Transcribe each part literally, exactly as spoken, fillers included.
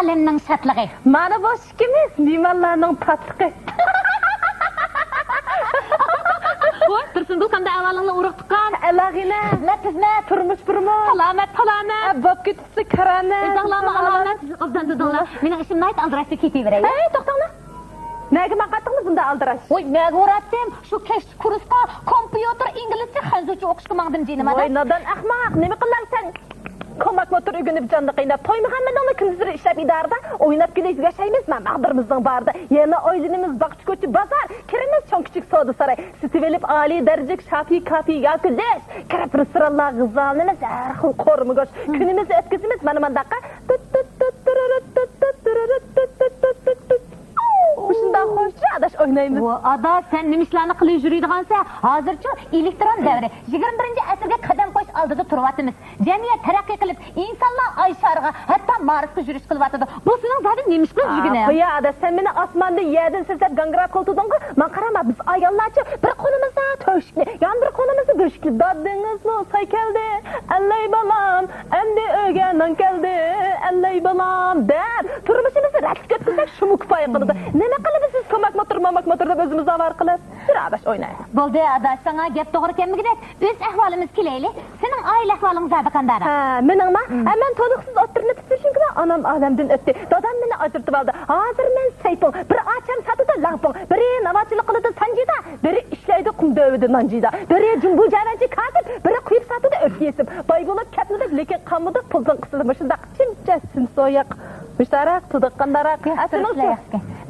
ئالەمنىڭ شادلىقى. مانا بۇ ئىككىمىز مېھمانلارنىڭ پاكلىقى. ۋوي، تۇرسۇن، بۇ قانداق ئەھۋالىڭلار، ئۇرۇق تۇغقان؟ ئەلاغىنە. خىزمەت، خىزمەت. تۇرمۇش، تۇرمۇش. سالامەت، سالامەت. ئە، بوپ كېتىپسىز، كارامەت. ئۆزۈڭلارمۇ ئالامەت، ئوبدان تۇردۇڭلار. مېنىڭ ئىشىم ناھايىتى ئالدىراش، كېتىۋېرەي. ھەي، توختاڭلار. نەگە ماڭغانتىڭلار بۇنداق ئالدىراش؟ ۋوي، نەگە باراتتىم؟ شۇ كەچلىك كۇرسقا كومپيۇتېر، ئىنگلىزچە، خەنزۇچە ئوقۇشقا ماڭدىم، جېنىم ئادا. ۋاي، نادان ئەخمەق، نېمە قىلاي سەن؟ كوماك موتور ئۆگىنىپ جاننى قىيناپ، تويمىغانمىدىڭمۇ كۈندۈزلىرى ئىشلەپ ئىدارىدە؟ ئويناپ كۈلۈپ ياشايمىز مەن ماغدۇرىمىزنىڭ بارىدا. يەنە ئايلىنىمىز باغچە، كوچا، بازار، كىرىمىز چوڭ كىچىك سودا ساراي، سېتىۋېلىپ ئالىي دەرىجىلىك شاپى، كافى ياكى لەش، كىرىپ رېستورانلارغا غىزالىنىمىز، ھەر خىل قورۇما گۆش. كۈنىمىزنى ئۆتكۈزىمىز مانا مانداققا. تۇت، تۇت، تۇت، تۇرۇرۇت، تۇت، تۇت، تۇرۇرۇت، تۇت، تۇت، تۇت، تۇت، تۇت. مۇشۇنداق خوش ئاداش ئوينايمىز. ۋو، ئادا، سەن نېمە ئىشلارنى قىلىپ يۈرىدىغانسەن؟ ھازىرچۇ ئېلېكترون دەۋرى، يىگىرمە بىرىنچى ئەسىرگە قەدەم قويۇش ئالدىدا تۇرۇۋاتىمىز. جەمئىيەت تەرەققىي قىلىپ، ئىنسانلار ئاي شارىغا، ھەتتا مارسقا يۈرۈش قىلىۋاتىدۇ. بۇ سېنىڭ زادى نېمە ئىش قىلىپ يۈرگىنىڭ؟ قويە ئاداش، سەن مېنى ئاسماندىن، يەردىن سىزىپ گاڭگىراپ قىلىۋاتىدىڭغۇ. ماڭا قارا، بىز ئاياللارچۇ بىر قولىمىزدا تۆشۈكنى، يەنە بىر قولىمىزدا بۆشۈكنى. دادىڭىزمۇ ساي كەلدى، ئەللەي بالام، ئەمدى ئۆيگە نان كەلدى، ئەللەي بالام، دەپ تۇرمۇشىمىزنى رەتلىك ئۆتكۈزسەك، شۇمۇ كۇپايە قىلىدۇ. نېمە قىلىمىز بىز كوماك موتور، ماماك موتور دەپ ئۆزىمىزنى ئاۋارە قىلىپ؟ يۈر ئاداش، ئوينايلى. بولدى ئاداش، ساڭا گەپ توغرا كەلمىگۈدەك، ئۆز ئەھۋالىمىزغا كېلەيلى. سېنىڭ ئائىلە ئەھۋالىڭ زادى قانداقراق؟ ھە، مېنىڭما؟ ھە، مەن تولۇقسىز ئوتتۇرا مەكتەپتە چۈنكى ئانام ئالەمدىن ئۆتتى. دادام مېنى ئاجرىتىۋالدى. ھازىر مەن سەيپۇڭ، بىرى ئاچام ساتىدۇ لەڭپۇڭ، بىرى ناۋاتچىلىق قىلىدۇ سانجىدا، بىرى ئىشلەيدۇ قۇم دۆۋىدە نانجىدا، بىرى جۇڭبۇ جەۋەنچى كاسىپ، بىرى قۇيۇپ ساتىدۇ ئۆپكە يېسىپ. باي بولۇپ كەتمىدۇق، لېكىن قالمىدۇق پۇلدىن قىسىلىپ. مۇشۇنداق جىمجىت سىمسويۇق. مۇشتاراق تۇدۇق قانداقراق؟ ھە، سېنىڭچۇ؟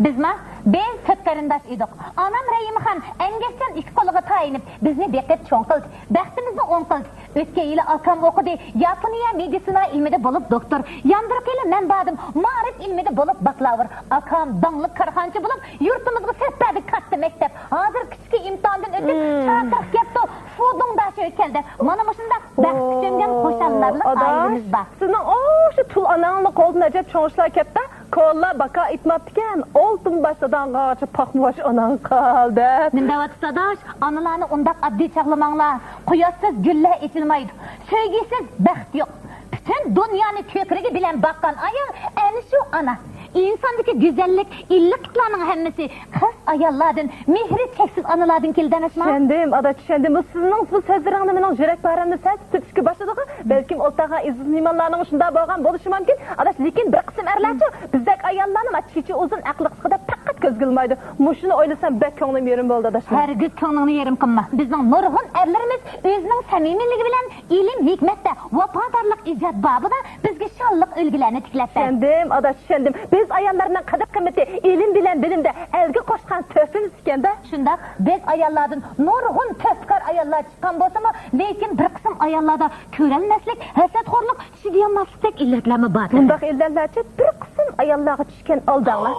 بىزما؟ بىز تۆت قېرىنداش ئىدۇق. ئانام رەھىمخان ئەڭگەشچان ئىككى قولىغا تايىنىپ، بىزنى بېقىپ چوڭ قىلدى. بەختىمىزنى ئوڭ قىلدى. ئۆتكەن يىلى ئاكام ئوقۇدى، ياپونىيە مېدىتسىنا ئىلمىدە بولۇپ دوكتور. ياندىرىق يىلى مەن باردىم، مائارىپ ئىلمىدە بولۇپ باكلاۋۇر. ئاكام داڭلىق كارخانىچى بولۇپ، يۇرتىمىزغا سەپەردە كاتتا مەكتەپ. ھازىر كىچىكى ئىمتىھاندىن ئۆتۈپ، چاقىرىق كەپتۇ، فۇدۇڭداشىغا كەلدى. مانا مۇشۇنداق بەختكە چۆمگەن خۇشاللارلىق ئائىلىمىز بار. سىزنىڭ ئوشۇ تۇل ئاناڭلار قولىدىن ئەجەب چوڭ ئىشلار كەپتۇ. كولا باكا ئېيتماپتىكەن، ئالتۇن باش داداڭغاچە پاخما باش ئاناڭ قال دەپ. نېمە دەۋاتىسىز ئاداش؟ ئانىلارنى ئۇنداق ئاددىي چاغلىماڭلار. قۇياشسىز گۈللەر ئېچىلمايدۇ. سۆيگۈسىز بەخت يوق. پۈتۈن دۇنيانى كۆكرىكى بىلەن باققان ئايال ئەنە شۇ ئانا. ئىنساندىكى گۈزەللىك، ئىللىقلىقلارنىڭ ھەممىسى قىز ئاياللاردىن، مېھرى چەكسىز ئانىلاردىن كېلىدۇ ئەمەسمۇ؟ چۈشەندىم، ئادا، چۈشەندىم. بۇ سىزنىڭ بۇ سۆزلىرىڭدىن مېنىڭ يۈرەك پارەمنى سەل تېپىشكە باشلىدىغۇ. بەلكىم ئولتۇرغان ئەزىز مېھمانلارنىڭ شۇنداق بولغان بولۇشى مۇمكىن. ئاداش، لېكىن بىر قىسىم ئەرلەرچۇ بىزدەك ئاياللارنى ما چېچى ئۇزۇن، ئەقلى قىسقا دەپ پەقەت كۆزگە ئىلمايدۇ. مۇشۇنى ئويلىسام بەك كۆڭلۈم يېرىم بولدى، ئاداش. ھەرگىز كۆڭلۈڭنى يېرىم قىلما. بىزنىڭ نۇرغۇن ئەرلىرىمىز ئۆزىنىڭ سەمىمىيلىكى بىلەن ئىلىم-ھېكمەتتە، ۋاپادارلىق ئىجاد بابىدا بىزگە شانلىق ئۈلگىلەرنى تىكلەپتۇ. چۈشەندىم، ئاداش، چۈشەندىم. بىز ئاياللارنىڭ قەدىر-قىممىتى ئىلىم بىلەن بىلىمدە ئەلگە قوشقان تۆھپىمىز ئىكەن-دە. شۇنداق، بىز ئاياللاردىن نۇرغۇن تۆھپىكار ئاياللار چىققان بولسىمۇ، لېكىن بىر قىسىم ئاياللاردا كۆرەلمەسلىك، ھەسەتخورلۇق، چىدىيالماسلىقتەك ئىللەتلەرمۇ بار. بۇنداق ئىللەتلەرچە بىر قىسىم ئاياللارغا چۈشكەن ئالداڭلار.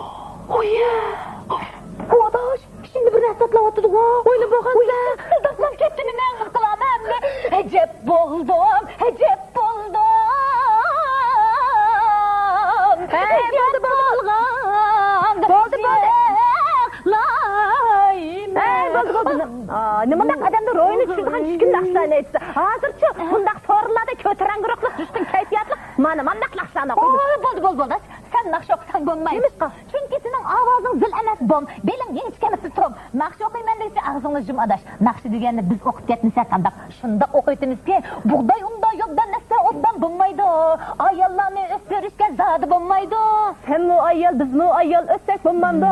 ئويە! ئاداش، ئىچىمدە بىر نەرسە پارتلاۋاتىدىغۇ. ئويلا بولغان. ئويلا، پارتلاپ كەتتى، نېمە ئەڭ قىلامەن؟ ئەجەب بولدۇم، ئەجەب بولدۇم. ھەي، بولدى، بولدى. بولدى، بولدى. ھەي، بولدى، بولدى. ئا، نېمانداق ئادەمنىڭ روھىنى چۈشۈرىدىغان چۈشكۈن ناخشىلارنى ئېيتسا. ھازىرچۇ بۇنداق سورۇنلاردا كۆتۈرەڭگۈرۈكلۈك، جۇشقۇن كەيپىياتلىق، مانا مانداق ناخشىلارنى ئوقۇيدۇ. ئوي، بولدى، بولدى، بولدى. سەن ناخشا ئوقۇساڭ بولمايدۇ. نېمىشقا؟ چۈنكى سېنىڭ ئاۋازىڭ زىل ئەمەس، بوم. بېلىڭ يىڭچىكەمسە، تۇم. ناخشا ئوقۇيمەن دېگۈچە ئاغزىڭنى يۇم، ئاداش. ناخشا دېگەننى بىز ئوقۇپ كەتمىسەك قانداق؟ شۇنداق ئوقۇۋېتىمىزكى، بۇغداي ئۇندا يوبدان ئەتسە ئوبدان بولمايدۇ. ئاياللارنى ئۆستۈرۈشكە زادى بولمايدۇ. سەنمۇ ئايال، بىزمۇ ئايال ئۆتسەك بولمامدۇ؟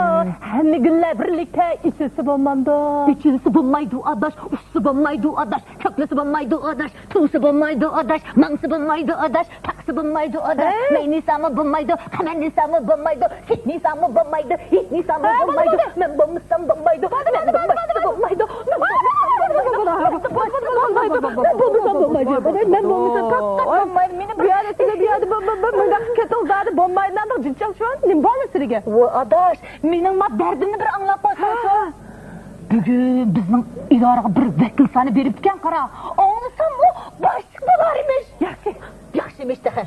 ھەممە گۈللەر بىرلىكتە ئېچىلسا بولمامدۇ؟ ئېچىلسا بولمايدۇ، ئاداش، ئۇچسا بولمايدۇ، ئاداش، كۆكلىسە بولمايدۇ، ئاداش، تۇرسا بولمايدۇ، ئاداش، ماڭسا بولمايدۇ، ئاداش، تاقسا بولمايدۇ، ئاداش، ھەي! مەينىسامۇ بولمايدۇ، قەمەنىسامۇ بولمايدۇ، سېتنىسامۇ بولمايدۇ، ھېيتنىسامۇ ھە، بولدى، بولمايدۇ، بولدى. مەن بولمىسام بولمايدۇ، بولدى، مەن بولدى، بولمىسام بولدى. بولمايدۇ، بولمايدۇ، مەن بولمىسام بولمايدۇ، مەن بولمىسام بولمايدۇ، مەن بولمىسام بولمايدۇ. بۇ يەردە سىلەر، بۇ يەردە بۇ، بۇ، بۇ، مۇنداق كېتىڭ زادى بولمايدىغاندەك جىنچاق شۇ، نېمە بولدى سىلىرگە؟ ۋوي، ئاداش، مېنىڭ ما دەردىمنى بىر ئاڭلاپ قويساڭچۇ. ھە. بۈگۈن بىزنىڭ ئىدارىغا بىر ۋەكىلخانا بېرىپتىكەن، قارا. ئاڭلىسام، ئۇ باشلىق بولار ئىمىش. ياخشى. ياخشى ئىمىش تېخى.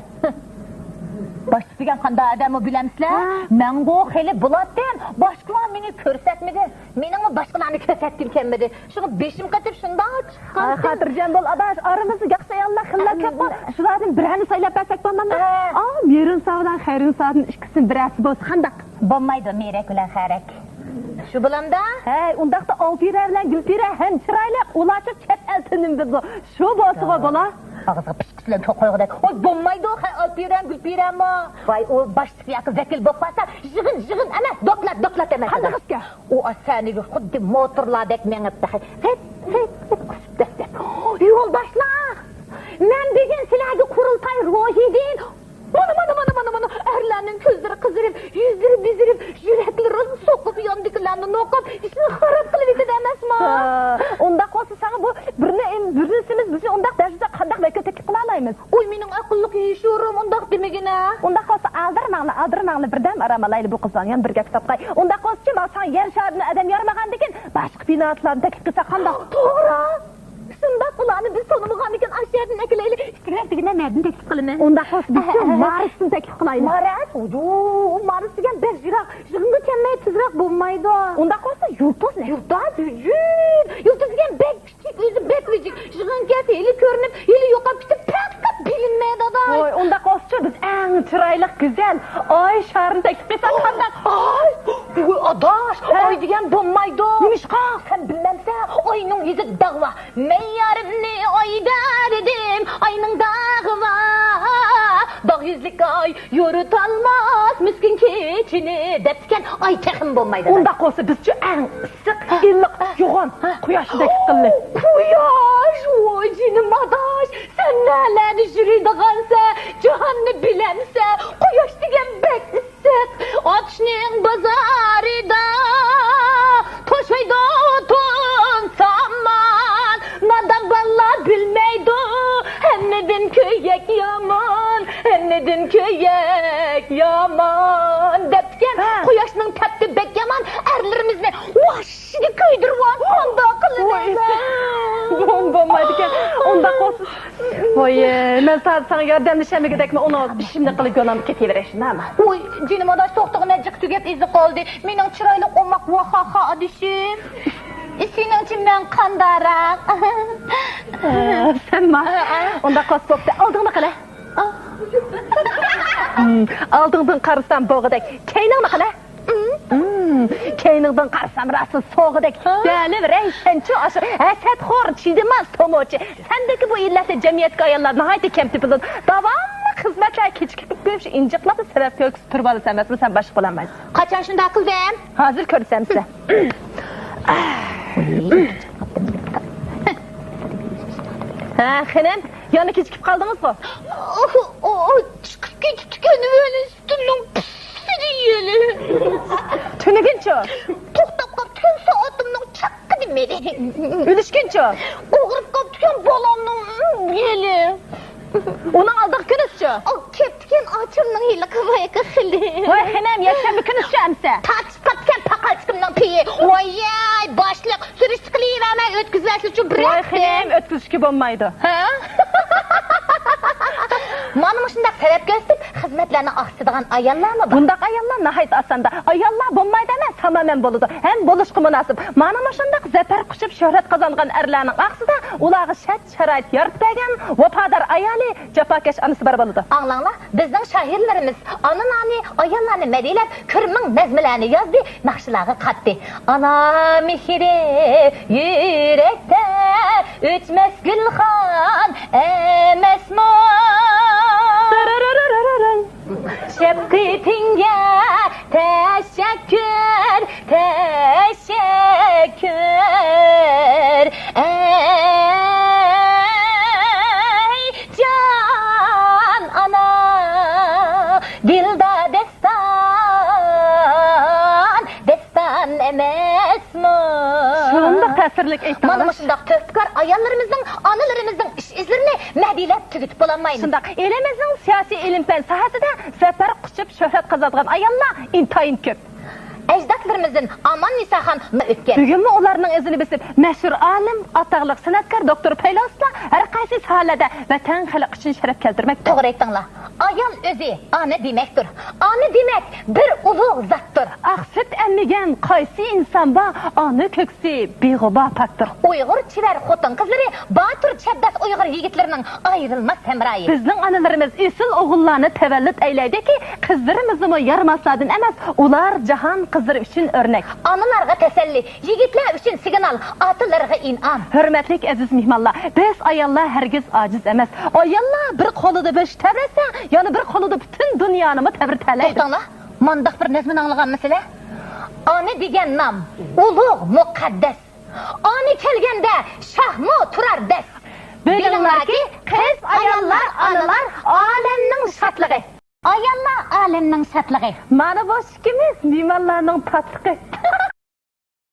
باشلىق دېگەن قانداق ئادەممۇ بىلەمسىلەر؟ ھە. مەنغۇ خېلى بولاتتىم، باشقىلار مېنى كۆرسەتمىدى. مېنىڭمۇ باشقىلارنى كۆرسەتكۈم كەلمىدى. شۇڭا بېشىم قېتىپ شۇنداق چىققانتىم. خاتىرجەم بول، ئاداش، ئارىمىزدا ياخشى ئاياللار خېلىلا كۆپقۇ. شۇلاردىن بىرەرنى سايلاپ بەرسەك بولمامدۇ؟ ھە. ئا، مېھرىنسا بىلەن خەيرىنسادىن ئىككىسىدىن بىرەرسى بولسا قانداق؟ بولمايدۇ، مېرەك بىلەن خەرەك. شۇ بولامدا؟ ھەي، ئۇنداقتا ئالپىرە بىلەن گۈلپىرە ھەم چىرايلىق، ئۇلارچە چەت ئەل تىلىنى بىلىدۇ. شۇ بولسىغۇ بولا. ئاغزىغا پىشقىچ بىلەن توق قويغۇدەك. ۋاي، بولمايدۇ، ھەي، ئالپىرە، گۈلپىرەمۇ. ۋاي، ئۇ باشلىق ياكى ۋەكىل بولۇپ قالسا، يىغىن، يىغىن ئەمەس، دوكلات، دوكلات ئەمەس. قانداق ئىشكە؟ ئۇ ئاز سەھنىگە خۇددى موتورلاردەك مېڭىپ، ھەي، ھەي، ھەي، قۇسۇپ دەسسەپ. يولداشلار، مەن بۈگۈن سىلەرگە قۇرۇلتاي روھىدىن مانا، مانا، مانا، مانا، مانا، ئەرلەرنىڭ كۆزلىرى قىزىرىپ، يۈزلىرى بېزىرىپ، يۈرەكلىرى سوقۇپ، ياندىكىلەرنى نوقۇپ، ئىشنى خاراب قىلىۋېتىدۇ ئەمەسما؟ ھە، ئۇنداق بولسا ساڭا بۇ بىرنى، بىرنىسىمىز بىزنى ئۇنداق دەرىجىدە قانداق ۋەكىل تەكلىپ قىلالايمىز؟ ئۇي، مېنىڭ ئەقىللىق يوشۇرۇم ئۇنداق دېمىگىنە. ئۇنداق بولسا ئالدىرىماڭلار، ئالدىرىماڭلار، بىردەم ئارام ئالايلى بۇ قىزلارنى يەنە بىر گەپ تاپقاي. ئۇنداق بولسىچۇ، ماڭا ساڭا يەر شارىدىن ئادەم يارىمىغاندىكىن باشقا پىلانېتلارنى تەكلىپ قىلساق قانداق؟ توغرا! شۇنداق، ئۇلارنى بىز تونۇمىغاندىكىن ئاشۇ يەردىن ئەكېلەيلى. ئىككىنچى دېگىنە نەدىن تەكلىپ قىلىمەن؟ ئۇنداق بولسا بىز شۇ مارستىن تەكلىپ قىلايلى. مارس؟ ئۇ، مارس دېگەن بەك يىراق. يىغىنغا كەلمەي تېزرەك بولمايدۇ. ئۇنداق بولسا يۇلتۇزنى. يۇلتۇز، يۇلتۇز دېگەن بەك كىچىك، ئۆزى بەك ۋىجىك. يىغىنغا كەلسە ھېلى كۆرۈنۈپ، ھېلى يوقاپ كېتىپ، پەقەت بىلىنمەيدۇ ئاداش. ۋاي، ئۇنداق بولسىچۇ، بىز ئەڭ چىرايلىق، گۈزەل ئاي شارىنى تەكلىپ قىلساق قانداق؟ ئاي! ۋوي ئاداش، ھە؟ ئاي دېگەن بولمايدۇ. نېمىشقا؟ سەن بىلمەمسەن، ئاينىڭ يۈزى داغ بار. مەن يارىمنى ئايدا دېدىم، ئاينىڭ داغى بار. داغ يۈزلۈك ئاي يورۇتالماس مىسكىن كېچىنى دەپتىكەن، ئاي تېخىمۇ بولمايدۇ. ئۇنداق بولسا بىزچۇ ئەڭ ئىسسىق، ئىللىق، يوغان قۇياشنى تەكلىپ قىلدى. قۇياش، ۋوي جېنىم ئاداش، سەن نەلەردە يۈرىدىغانسەن، جاھاننى بىلەمسەن، قۇياش دېگەن بەك ئىسسىق. ئاتۇشنىڭ بازارىدا توشۇيدۇ تۇن سامان. نادان بالىلار بىلمەيدۇ، ھەممىدىن كۆيەك يامان، ھەممىدىن كۆيەك يامان دەپتىكەن. ھە. قۇياشنىڭ تەپتى بەك يامان، ئەرلىرىمىزنى ۋاش ئىچىدە كۆيدۈرۈۋالدى، قانداق قىلىمىز؟ بولمايدىكەن، ئۇنداق بولسا. ۋوي، مەن سا-، ساڭا ياردەملىشەلمىگۈدەكمەن، ئۇنى ئىشىمنى قىلىپ يولۇمغا كېتىۋېرەي، شۇنداقمۇ؟ ۋوي، جېنىم ئاداش، توختىغىنە جىق تۈگەپ ئېزىپ قالدى. مېنىڭ چىرايلىق ئوماق ۋاھاھا ئادىشىم. سېنىڭچە مەن قانداقراق؟ سەنما؟ ئۇنداق بولسا بوپتۇ، ئالدىڭنى قىلە. ئالدىڭدىن قارىسام بوغىدەك، كەينىڭنى قىلە. كەينىڭدىن قارىسام راسا سوغىدەك. دەلى بىرەي، سەنچۇ ئاشۇ ھەسەتخور، چىدىماس تومۇچى. سەندىكى بۇ ئىللەتتە جەمئىيەتتىكى ئاياللار ناھايىتى كەم تېپىلىدۇ. داۋاملىق خىزمەتلەر كېچىكىپ كېتىپ، ئىنجىقلاپلا سەۋەب كۆرسىتىپ تۇرۇۋالىسەن ئەمەسمۇ، سەن باشلىق بولالمايسەن. قاچان شۇنداق قىلدىم؟ ھازىر كۆرسەمسىلەر. ھە، خېنىم، يەنە كېچىكىپ قالدىڭىزغۇ؟ ئوھ، ئوھ، چىقىپ كېتىپتىكەن، ئۆلۈستۈننىڭ پىسسىدى يەنە. تۈنۈگۈنچۇ؟ توختاپ قاپتىكەن، سائىتىمنىڭ چاققىدى مېنى. ئۈلۈشكۈنچۇ؟ ئاغرىپ قاپتىكەن بالامنىڭ يېلى. ئۇنىڭ ئالدىغا كۈنۈشچۇ؟ ئاۋۇ كەپتىكەن ئاچامنىڭ ھېلىقى بايىقى خېلى. ۋاي خېنىم، يەكشەنبە كۈنۈشچۇ ئەمسە؟ تارتىشىپ قاپتىكەن پاقالچىقىمنىڭ پېيى. ۋاي ياي، باشلىق، سۈرۈشتە قىلىۋەرمەي ئۆتكۈزۈۋەتسىچۇ بىر ھەپتە. ۋاي خېنىم، ئۆتكۈزۈشكە بولمايدۇ. ھە؟ مانا مۇشۇنداق سەۋەب كۆرسىتىپ خىزمەتلەرنى ئاقسىتىدىغان ئاياللارمۇ بار. بۇنداق ئاياللار ناھايىتى ئاساندا. ئاياللار بولمايدۇ ئەمەس، تامامەن بولىدۇ. ھەم بولۇشقا مۇناسىپ. مانا مۇشۇنداق زەپەر قۇچۇپ شۆھرەت قازانغان ئەرلەرنىڭ ئارىسىدا ئۇلارغا شەرت شارائىت يارىتىپ بەرگەن ۋاپادار ئايالى، جاپاكەش ئانىسى بار بولىدۇ. ئاڭلاڭلار، بىزنىڭ شائىرلىرىمىز ئانىلارنى، ئاياللارنى مەدھىيەلەپ، كۆرمىڭ نەزمىلەرنى يازدى، ناخشىلارغا قاتتى. ئانا مېھرى يۈرەكتە ئۆچمەس گۈلخان ئەمەسمۇ؟ شەپقىتىڭگە تەشەككۈر، تەشەككۈر، ئەي جان ئانا، دىلدا دەستان، دەستان ئەمەسمۇ؟ شۇنداق تەسىرلىك ئېيتتىڭىز. مانا مۇشۇنداق تۆھپىكار ئاياللىرىمىزنىڭ، ئانىلىرىمىزنىڭ ئىش ئىزلىرىنى مەدھىيەلەپ تۈگىتىپ بولالمايمىز. شۇنداق. ئېلىمىزنىڭ سىياسىي ئىلىم-پەن ساھەسىدە زەپەر قۇچۇپ شۆھرەت قازانغان ئاياللار ئىنتايىن كۆپ. ئەجدادلىرىمىزدىن ئاماننىساخان ئۆتكەن. بۈگۈنمۇ ئۇلارنىڭ ئىزىنى بېسىپ، مەشھۇر ئالىم، ئاتاقلىق سەنئەتكار، دوكتور، پەيلاسوپلار ھەر قايسى ساھەلەردە ۋەتەن، خەلق ئۈچۈن شەرەپ كەلتۈرمەكتە. توغرا ئېيتتىڭلار. ئايال ئۆزى ئانا دېمەكتۇر. ئانا دېمەك بىر ئۇلۇغ زاتتۇر. ئاق سۈت ئەممىگەن قايسى ئىنسان بار؟ ئانا كۆكسى بىغۇبار پاكتۇر. ئۇيغۇر چېۋەر خوتۇن قىزلىرى، باتۇر چەبدەس ئۇيغۇر يىگىتلىرىنىڭ ئايرىلماس ھەمراھى. بىزنىڭ ئانىلىرىمىز ئېسىل ئوغۇللارنى تەۋەللۇت ئەيلەيدۇكى، قىزلىرىمىزمۇ يارىماسلاردىن ئەمەس، ئۇلار جاھان قىزلىرى ئۈچۈن ئۆرنەك. ئانىلارغا تەسەللى، يىگىتلەر ئۈچۈن سىگنال، ئاتىلارغا ئىنئام. ھۆرمەتلىك ئەزىز مېھمانلار، بىز ئاياللار ھەرگىز ئاجىز ئەمەس. ئاياللار بىر قولىدا بۆشۈك تەۋرەتسە، يەنە بىر قولىدا پۈتۈن دۇنيانىمۇ تەۋرىتەلەيدۇ. توختاڭلار، مانداق بىر نەزمىنى ئاڭلىغانمىسىلەر؟ ئانا دېگەن نام ئۇلۇغ، مۇقەددەس. ئانا كەلگەندە شاھمۇ تۇرار دەس. بىلىڭلاركى، قىز، ئاياللار، ئانىلار ئالەمنىڭ شادلىقى. ئاياللار ئالەمنىڭ شادلىقى. مانا بۇ ئىككىمىز مېھمانلارنىڭ تاتلىقى.